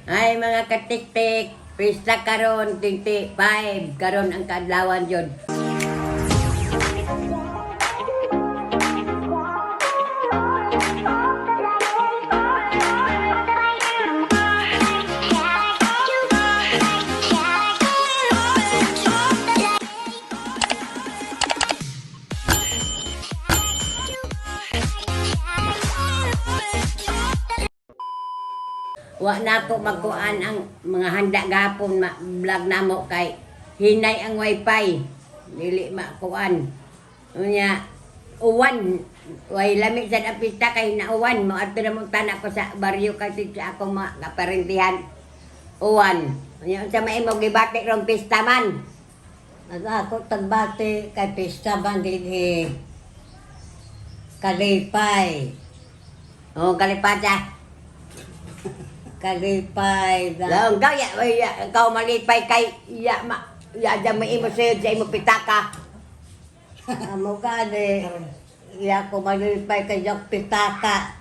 Ay mga katiktik, pista karon 25 karon ang kaadlawan jud. Wa na ko magkuan ang mga handa gapon ma vlog namo kay hinay ang wifi. Dili makuan. Unya uwan way lami sad ang pista kay nauwan mo adto na mong tanak ko sa baryo kay sa akong mga kaparentihan. Uwan. Unya unsa may imo gibati rong pista man? Ang ako tagbati kay pista man dinhi kalipay. Oh, kalipata. Kalipay na Laong ka, ya, ya, ikaw malipay kay ya ma ya dyan may imo sa'yo sa imo pitaka. Amo gani ya ko malipay kay jak pitaka.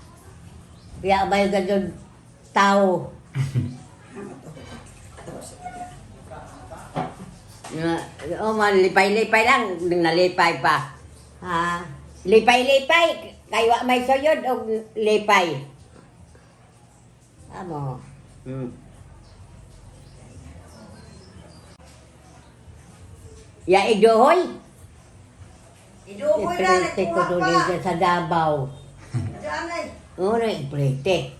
Ya may gadyon tao. Na, oh, man, lipay-lipay lang, nalipay pa. Ha? Lipay-lipay, kay wa may suyod og lipay. Amo. Ya idohoy. Idukoy na, Iprete ko nagkuha doon pa. dito sa Davao. Diyan ay. Oo na, iprete.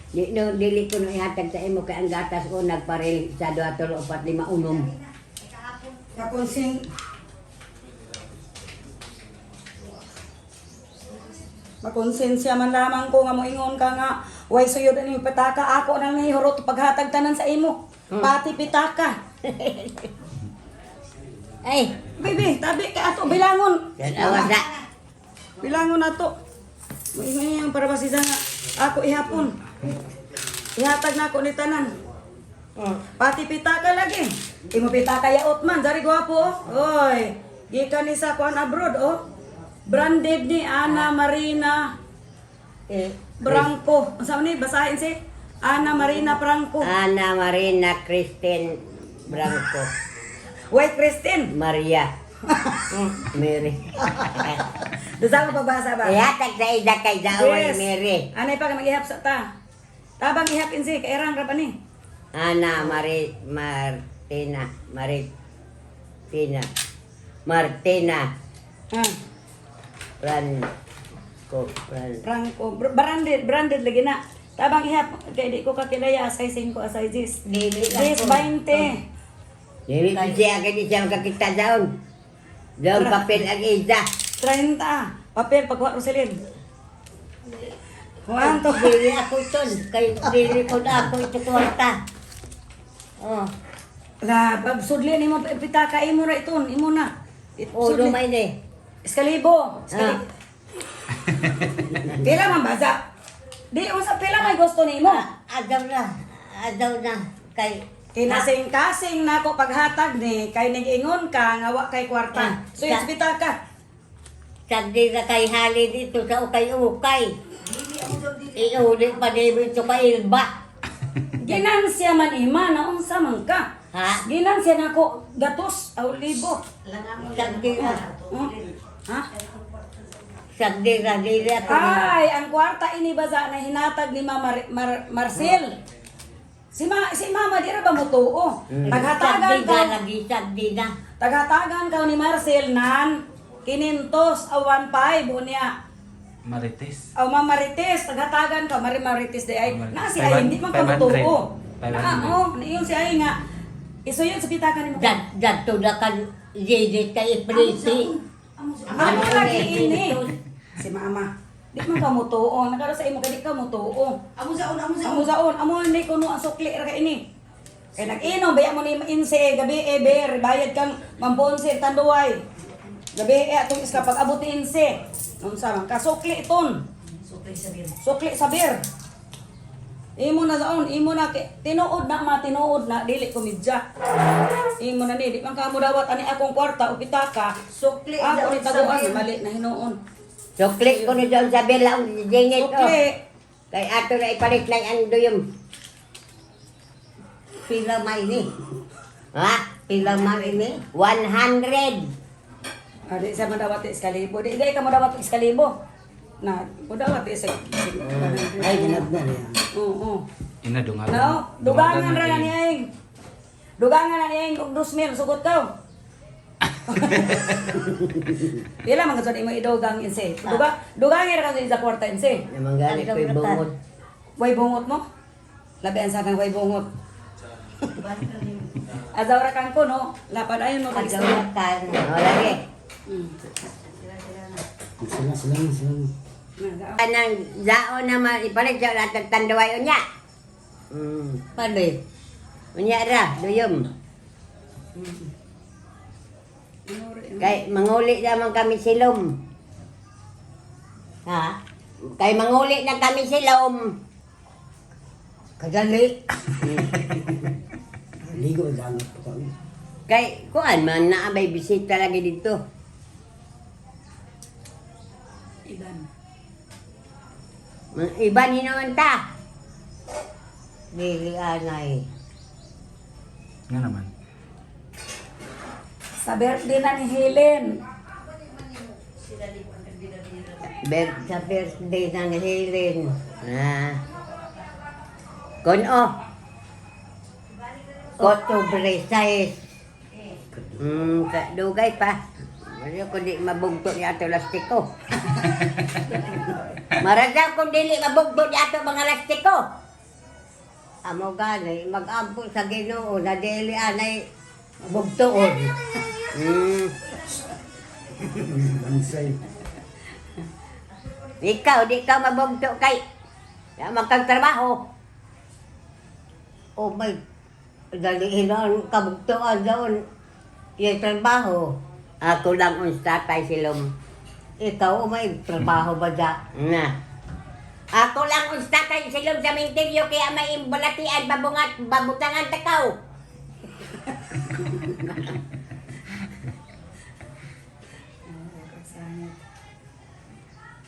Di no, dili ko no ihatag sa imo kay ang gatas ko nagparil sa 2 3 4 5 unom. Kakonsing. Makonsensya man lamang ko nga moingon ka nga way suyod ani pitaka ako nang nahihurot paghatag tanan sa imo. Pati pitaka. Ay, Baby, tabi ka ato bilangon. yan awas na. Bilangon ato. Moingon niya para basisa nga ako ihapon. Ihatag na ako ni tanan. Pati pitaka lagi. Imo pitaka yaot man, dari gwapo. Oh. Oy, gikan ni sa kuan abroad oh. Branded ni Ana Marina Eh, Branco. Ang sabi ni, basahin si Ana Marina Franco. Ana Marina Christine Branco. Wait, Christine. Maria. Mary. Dosa ko pagbasa ba? Ihatag sa ida kay Daoy Mary. Anay pa ka mag-ihap sa ta. Tabang ihap insi, kairang ra pa ni. Ana Mari Martina Martina Martina Ah, Franco Fran Franco. Branded, branded lagi na. Tabang ihap, kay di ko kakilaya, asay 5, asay 10. Dili 10, ako. 20, Dili siya kay di siya makakita daon. Daon papel ang ida. 30. Papel, pagkuha Roselyn. Kuhaan to. Dili ako ito. Kay dili ko na ako ito kwarta. Oh, La, sudli ni mo pitaka imo ra iton, imo na. ulo Sudli. may ni. Iskalibo. Ah. Iskalibo. Pila man baza? Di unsa pila may gusto nimo? Adaw na. Adaw na. Kay Kinasing-kasing nako paghatag ni kay ning-ingon ka nga wa kay kwarta. Ah, So yung pitaka. Sagdi na kay hali dito sa ukay-ukay. Iuli pa nimo ito kay Ilba. Ginansya man ima na unsa man ka. Ha? Ginansya nako gatos aw libo. Sagdi na. Ha? Sagdi na dili ako. Ay, ang kwarta ini baza na hinatag ni Mama Marcel. Si Mama di ra ba mo tuo? Taghatagan Sagdi ka. na lagi sagdi na. Taghatagan ka ni Marcel nan 500 aw 15 unya. Marites. Aw Ma'am Marites, taghatagan ka Mari Marites di ay. Marites. Na si ay hindi man ka motuo. 500. Na oh, niyon si ay nga. Isuyod sa pitaka nimo. Dad dadto na kan dili kay ipriti. Amo lagi ini. Si Mama. Di man ka motuo, nakaro sa imo kay di ka motuo. Amo saon, amo saon. Amo saon, amo ni kuno ang sukli ra kay ini. Kay nag-inom baya mo ni inse gabi e ber bayad kang mambonse tanduay. Gabi e atong iska pag abot ni inse. Unsa man kasukli iton. Sukli sa bir. Sukli sa beer. Imo na saon, imo na tinuod na ma tinuod na dili komedya. Imo na ni di man kamo dawat ani akong kwarta o pitaka. Sukli Ako ni daon sa taguan bir. mali na hinuon. Sukli ko ni daon sa bela ang jingit oh. Sukli. Kay ato na ipalit lang ang duyom. Pila may ni. Ha? Pila may ni. 100. Ah, di sa madawat iskalibo. Di ka madawat iskalibo. Na, mudawat isa. Ay, ginagna niya. Oo. Ina dungagan. No, dugangan ra na ni Aing. Dugangan na ni Aing og 2,000 sugot ka. Pila man kasud imo idugang inse. Dugangan ra ka sa kwarta inse. Naman gani ko'y bungot. Way bungot mo? Labi ang sakang way bungot. Azaw ra kang ko no. Lapad ayon mo kag istorya. Agawakan. O, lagi. Sila, sila, sila. Anang zaon naman, ipalit sa lahat ng tanduay unya. Paano? Unya ra, duyom. Kay manguli naman kami silom. Ha? Kay manguli na kami silom. Kadali. Ligo ang gamit po kami. Kay kuan man naa may bisita lagi dito. Iban. Mga Iba ni naman ta. Dili anay. Nga naman. Sa birthday na ni Helen. Ber Sa birthday ng Helen. ah. Kono. Oktubre 6. Dugay pa. Wala ko di mabugto ni ato lastiko. Maradaw kung dili mabugto ni ato mga lastiko. Amo gani, mag-ampo sa Ginoo na dili anay bugtuon. Bansay. Ikaw, di ka mabugto kay magkagtrabaho. O may dali ang kabugtuan doon yung trabaho. Ako lang ang tatay silom. Ikaw o may trabaho ba da? Na. Ako lang ang tatay silom sa minteryo kaya may imbalatian babungat babutangan takaw.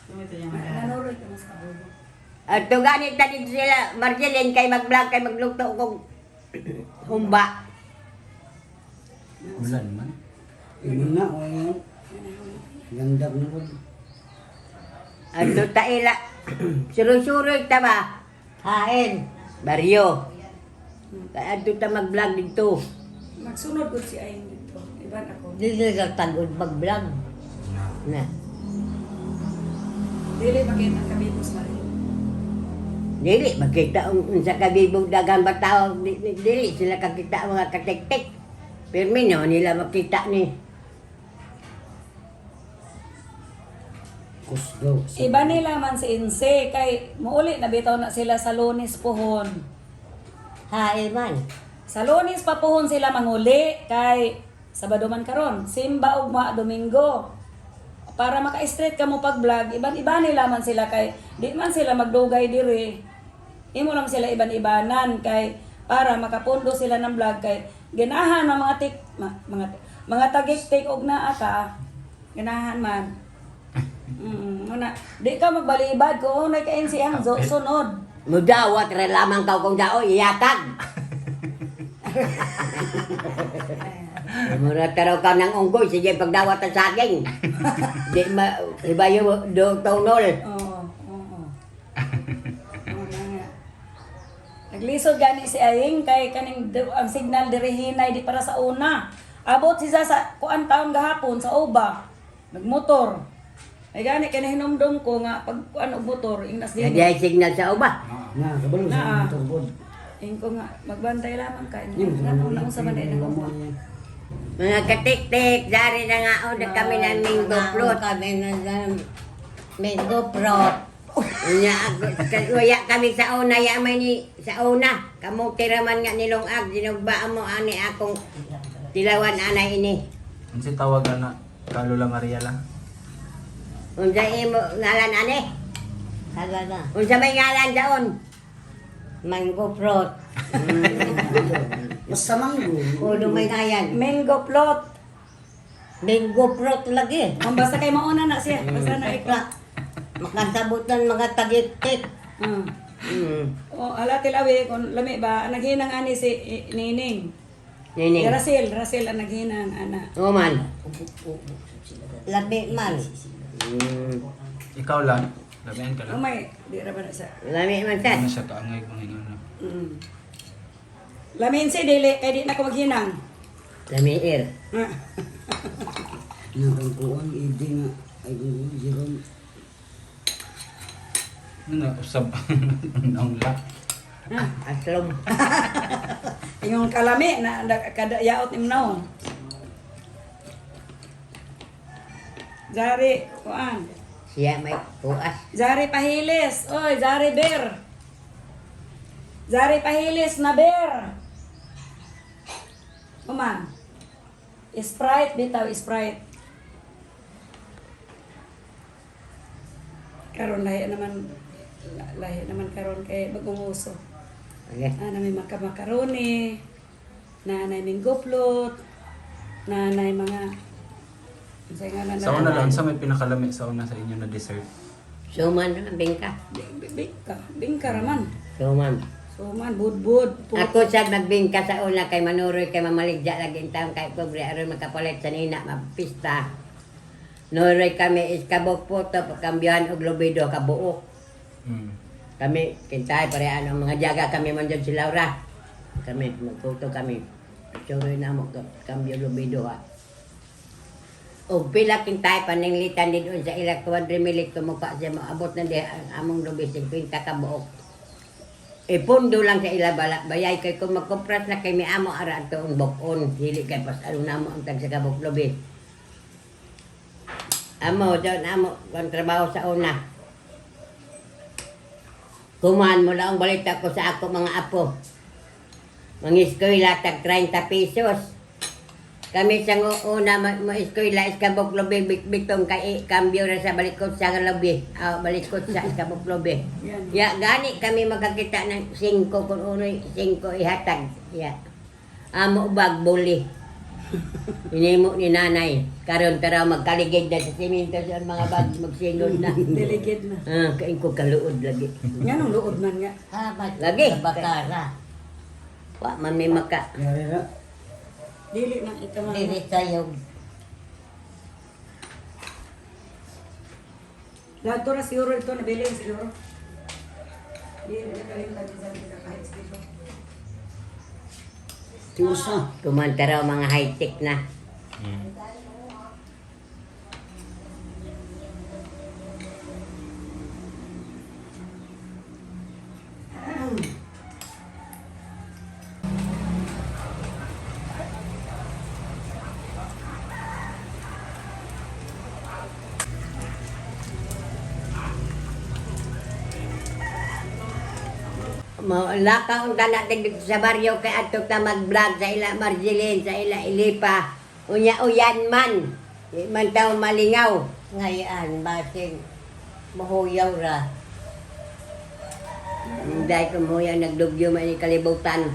Nanuroy ka mas kaubo. At to ganit ta dito sila Marjeline kay mag-vlog kay magluto kog humba. Ulan man. Yun na, o yun. Ganda ko na ko. At to taila suroy-suroy ta ba? Hain. Baryo. Kaya adto ta mag-vlog dito. Magsunod gud si Aing dito. Iban ako. Dili ka tagod mag-vlog. Na. Dili makita kabibos na rin. Dili makita ang unsa ka bibog dagan ba tao dili sila kakita mga katiktik. Pirmi no nila makita ni. Kusgo. Iba nila man si Inse kay muuli na bitaw na sila sa Lunes pohon. Hain man. Sa Lunes pa pohon sila manguli kay Sabado man karon, Simba ugma Domingo. Para maka-straight ka mo pag-vlog, iban-iba nila man sila kay di man sila magdugay diri. Imo lang sila iban-ibanan kay para makapundo sila ng vlog kay ganahan ang mga tik ma, mga mga tagik-tik og naa ka. Ganahan man. Muna. Di ka magbalibad ko unay ka NC ang sunod. Mudawat ra lamang ka kung dao iyatag. Mura taraw ka ng unggoy, sige pagdawat ang saging. Di ma, iba yung do tonol. Oo. Oo na nga. Naglisod gani si Aing kay kaning ang signal diri hinay di para sa una. Abot siya sa kuan taon gahapon sa Uba. Nagmotor. Ay gani kay nahinumdum ko nga pag kuan og motor ingnas Di din. ay signal sa uba. Na, kabalo Na. sa motor board. Ing ko nga magbantay lamang ka. Yun, Nga una unsa man din ang uba. Mga katik-tik, dari na nga o, na kami ng mango fruit. Kami ng mango fruit. Unya, ako, uya kami sa una, ya may ni, sa una. Kamu tiraman nga nilongag, dinugba mo ani akong tilawan anay ini. Unsa tawag na Kalula Maria lang. Unsa imo ngalan ani? Hala na. Unsa may ngalan daon? Mango fruit. Basta manggo. Ulo may ngayan. Mango plot. Mango fruit lagi. Ang basta kay mauna na siya. Basta na ikaw. Makasabutan mga tagik-tik. O ala tilawi kung lami ba ang naghinang ani si Nining. Nining. Si Russell, Russell ang naghinang ana. Oo man. Labi man. Ikaw lang. Lamian ka Oh lang. may di ra ba na sa. Lami man sad. Ano siya kaangay kung hingan. Lamin si dili kay di na ko maghinang. Lami ir. Ah. Nakangkuan, idi nga. Ay, kung Jerome. Ano na, usab. Ang la. Aslom. Ingon kalami na kada yaot ni naon. Zari, kuan. Siya may puas. Zari pahilis. Oy, Zari bear. Zari pahilis na bear. Uman. Sprite bitaw Sprite. Karon lahi naman karon kay bagong uso. Okay. Na may makaroni, na nay minggoplot, na nay mga unsay nga na Sa una lang, sa may pinakalami sa una sa inyo na dessert. Suman ang bingka. Bingka, bingka raman. Suman. Suman, budbud, put. Ako sad magbingka sa una kay manuroy kay mamaligya lagi in taon kay pobre aron makapalit sa nina mapista. Nuroy kami iskabok po to pagkambyohan og lubido kabuok. Kami kintay pare ano mga jaga kami man dyan si Laura. Kami magputo kami. Suroy na mo kambyo lubido ha. Og pila kintay paninglitan din sa ila quadrimilik tumuka siya maabot na di ang among lubi 50 ka buok. Ipundo lang sa ila bala bayay kay kung magkumpras na kay miamo ara ato ang bukon dili kay pas ano namo ang tag sa kabuk lubi. Amo daw amo kung trabaho sa una. Kuman mo lang ang balita ko sa ako mga apo. Mangiskwela tag 30 pesos. Kami sa una mo eskwela iskabok lobe bitong kay kambyo ra sa balikot sa lobe. Ah, balikot sa iskabok lobe. Yan. Ya gani kami makakita ng 5 kung unoy 5 ihatag. Ya. Amo bag buli. Inimo ni nanay. Karon tara magkaligid na sa simento sa mga bag magsinod na. Delegate na. Ah, kain ko kaluod lagi. Nga nung luod man nga. Hamat. Lagi. Bakara. Wa man may maka. Yari ra. Dili na ito man. Dili tayo. Lahat ra siguro ito nabili siguro. Dili na kayo tagi sa kita kahit dito. Tiwas na. Kumanta raw mga high-tech na. Laka ang tanak dito sa baryo kay adto ta mag-vlog sa ila Marjeline, sa ila Ilipa. Unya uyan man. Di man taw malingaw. Ngayon, basin. Mahuyaw ra. Dahil kumuya nagdugyo man ni kalibutan.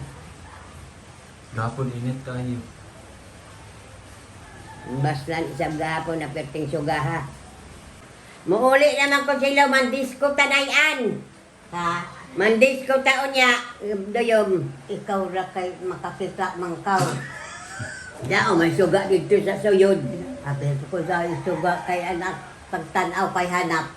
Gapon init kayo. Baslan isang gahapon na perting sugaha. Muuli naman ko sila mandisko tanayan. Ha? Mandisko taon niya, duyom. Ikaw ra kay makakita man kaw. Dao may suga dito sa suyod. Sabi ko dahil suga kay anak. Pagtanaw kay hanap.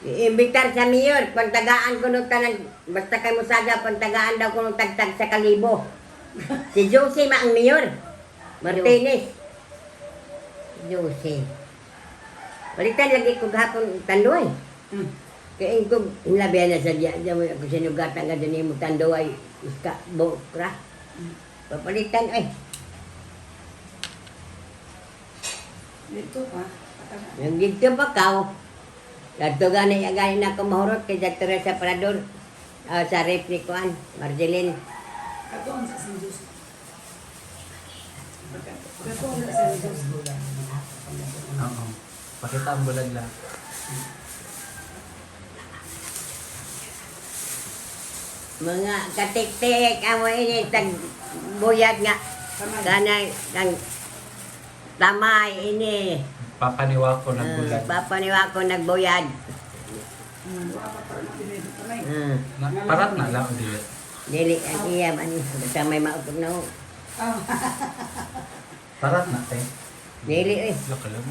Iimbitar sa mayor, pantagaan ko nung tanan, basta kay Musaga, pantagaan daw ko nung tagtag sa kalibo. Si Josie ma ang mayor. Martinez. Jose. Balitan lagi ko gahapon tanduay. Kaya ko, labi na sa diya, diya mo ako sinugatan ka din mo tanduay, iska, bukra. Papalitan, ay. Dito pa. Yung dito pa kao. Kadto gani gani na ako mahurot kay dito ra sa parador. Ah, sa rep ni Kuan, Marjeline. Katuon sa San Jose. Katuon sa San Jose. Oo. Pakita ang bulag lang. Mga katik-tik amo ini tag buyag nga kanay kang tamay ini. Papaniwa ko nagbulag. Papaniwa ko nagbuyad. Na, parat na lang o dili. Dili ang iya man basta may mautog na ho. Oh. Parat na te. Dili eh. Wala ka lang.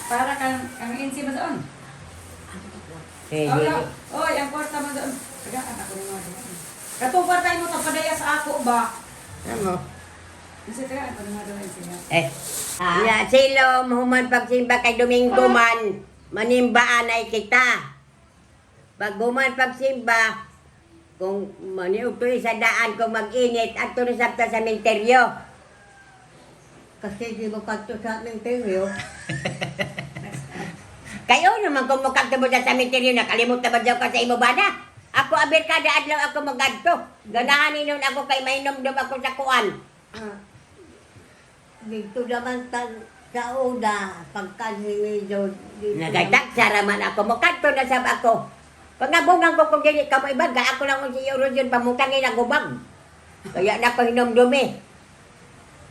Para kang ang insi ba doon? Eh, Oh, dili. no. Oy, ang kwarta mo doon. Tagaan ako ni mga. Katong kwarta mo to padaya sa ako ba? Amo. Kasi tagaan ako ni mga doon siya. Eh. Ya, silom human pagsimba kay Domingo man, manimbaan ay kita. Pag human pagsimba, kung maniutoy sa daan kung mag-init, at sabta sa menteryo. Kasi di mo kadto sa aming teryo. Kayo naman kung mukagtubod sa sementeryo, nakalimot na ba daw ka sa imo bana? Ako abir kada adlaw ako magadto. Ganahan ni nun ako kay mainomdom ako sa kuan. Ah. Dito naman ta, sa una, pagkanhingi doon. Dito Nagagdaksa raman ako, mukadto na sab ako. Pangabungan ko kung dili ka mo ibag, ako lang ang si Eurojon, pamutangin ang gubag. Kaya na ko hinomdumi.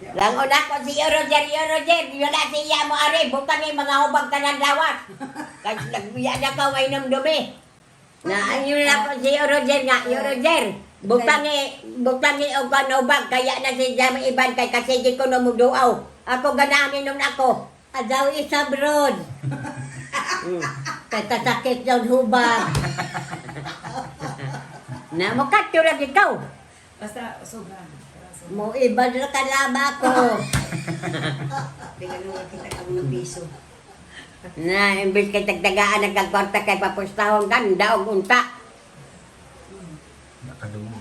Langon ako si Roger, Roger, wala siya mo are, butangin mga hubag tanan lawas. Kasi nagbiya na ka, way hinomdumi. Na ayun na ako si Roger nga, Roger. Butangi, butangi og kanubag, kaya na si Jam Iban kay kasi di ko numuduaw. Ako ganahan inom ako. Adaw isa bron. Kay kasakit daw hubag. Na mukadto lang ikaw. Basta sobra. Mo iba na kalama ko. Na, imbes kay tagtagaan ang kagkwarta kay papustahon kan, daog unta. Nakadumo.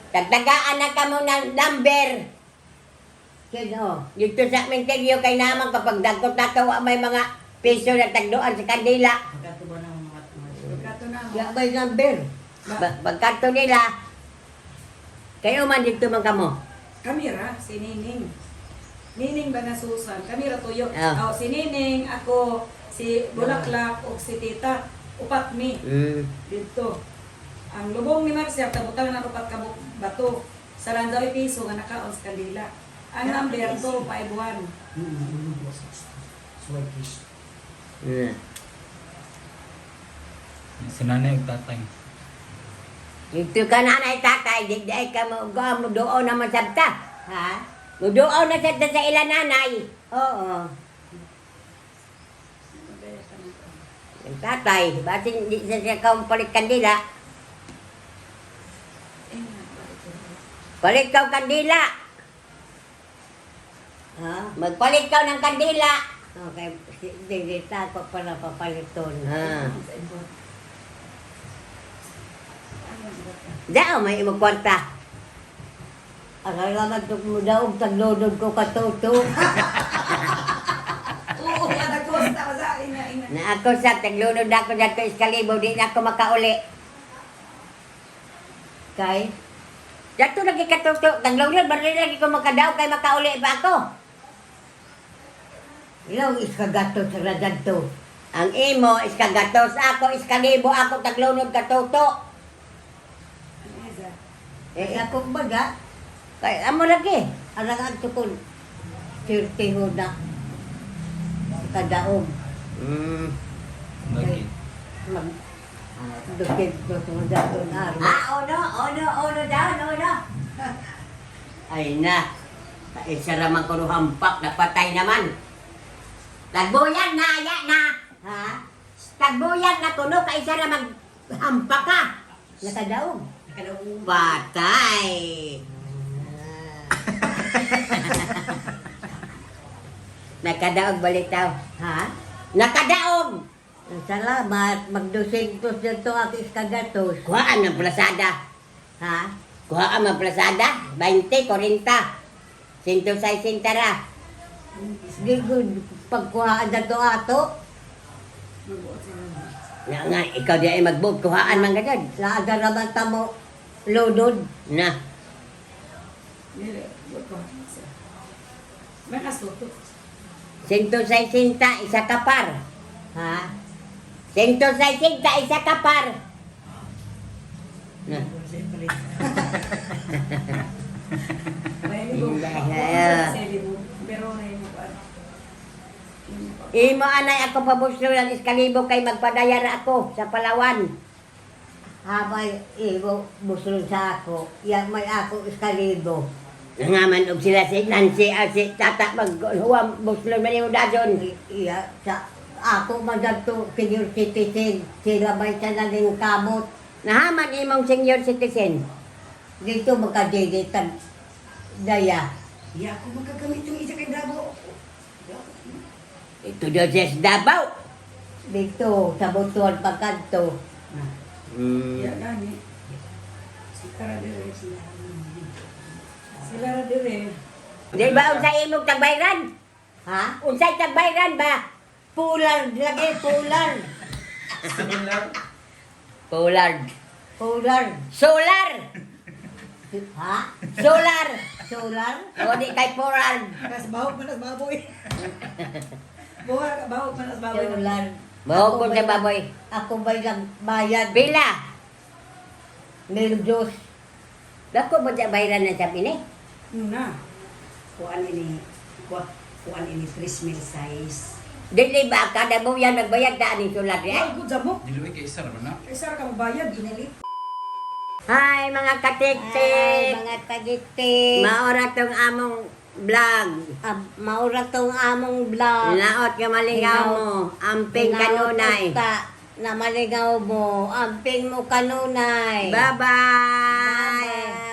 Tagtagaan na kamo ng number. Sino? Dito sa menteryo kay naman kapag dagkot na kawa may mga piso na tagduan sa kandila. Pagkato na mo. Ya may number. Pagkanto nila, kayo man dito man kamo. Kamera, si Nining. Nining ba na Susan? Kamera tuyo. Ah. Oh, si Nining, ako, si Bulaklak, o si Tita. Upat mi. Dito. Ang lubong ni Marcel, tabutan na upat ka bato. Sa landaw piso nga nakaon sa kandila. Ang number 251. Mm. Si nanay ug tatay. Dito ka nanay tatay, di di ka mo mo doon naman sabta. Ha? Mo doon na sabta sa ila nanay. Oo. Yung tatay, basin di sa siya kaong palit kandila. Palit ka og kandila. Ha? Magpalit ka ng kandila. Okay, dili ta ako para papaliton. Ah. Dao may imo kwarta. Ang halaman mo daw taglodod ko katuto. Oo, kada costa pa sa ina ina. Na ako sa taglunod ako dadto iskalibo di na ako makauli. Kay Dadto lagi katuto, taglunod baril lagi ko makadaw kay makauli pa ako. ilaw iskagato sa radadto. Ang imo iskagatos ako iskalibo ako taglunod katuto. Eh ako baga Kay amo lagi. arang adto ko sirtiho na kadaog. Lagi. Mag dukit ko sa dato na araw. Ah, ono, ono, ono daw, ono. Ay na. Isa raman ko hampak, napatay naman. Tagbuyan na, aya na. Ha? Tagbuyan na kuno, kaysa ra maghampak ka. Nakadaog. Patay. Nakadaog balitaw. Ha? Nakadaog! Salamat, magdusintos dito ang iskagatos. Kuhaan ng plasada. Ha? Kuhaan ng plasada. 20, 40. 160 ra. Di ko pagkuhaan na to ato. Na nga, ikaw di ay magbuot. Kuhaan man ka dyan. Laada naman tamo lunod. Na. Dili, buot ko. May kasuto. 160, isa ka par. Ha? 160, isa ka par. Na. May libog. Yeah. Sa libog. Pero na yung kuan. Imo anay ako pabuslo ng iskalibo kay magpadayar ako sa Palawan. Habay ibo buslon sa ako. Ya may ako iskalibo. Nangaman og sila si Nancy ah, si Tata maghuwam buslon man imo dayon. Iya sa ako man to senior citizen. Sila may sanaling kamot. Nahaman imong senior citizen. Dito magkadilitan daya. Iya ako magagamit yung isa kay Dabo. Ito daw siya sa Davao. Dito sa butuan pagkanto. Iya gani. Sila ra dire sila. Sila ra dire. Di ba unsay imong tagbayran? Ha? Unsay tagbayran ba? Pular lagi pular. Solar. Pollard. Pular. Solar. Ha? Solar. Solar? O di kay Pollard. Kas bahog man as baboy. Buha bahog man as baboy. Solar. Bahog Ako po sa ba'y- baboy. Ako ba'y bayad? Pila. Mil Diyos. Dako mo sa bayran na sa ini. Na. Kuan ini kuan ini 3 mil size. Dili ba kada buyan magbayad ta ani solar di ay? Ay, good mo. Diluwi kay isa ra ba na? Kaysa ra ka mobayad ginalit. Hi mga Ay, katiktik. mga kagitik. Maora tong among vlog. Ah, maura tong among vlog. Naot nga malingaw mo. Amping kanunay. Hinaot ta na malingaw mo. Amping mo kanunay. Bye-bye. Bye.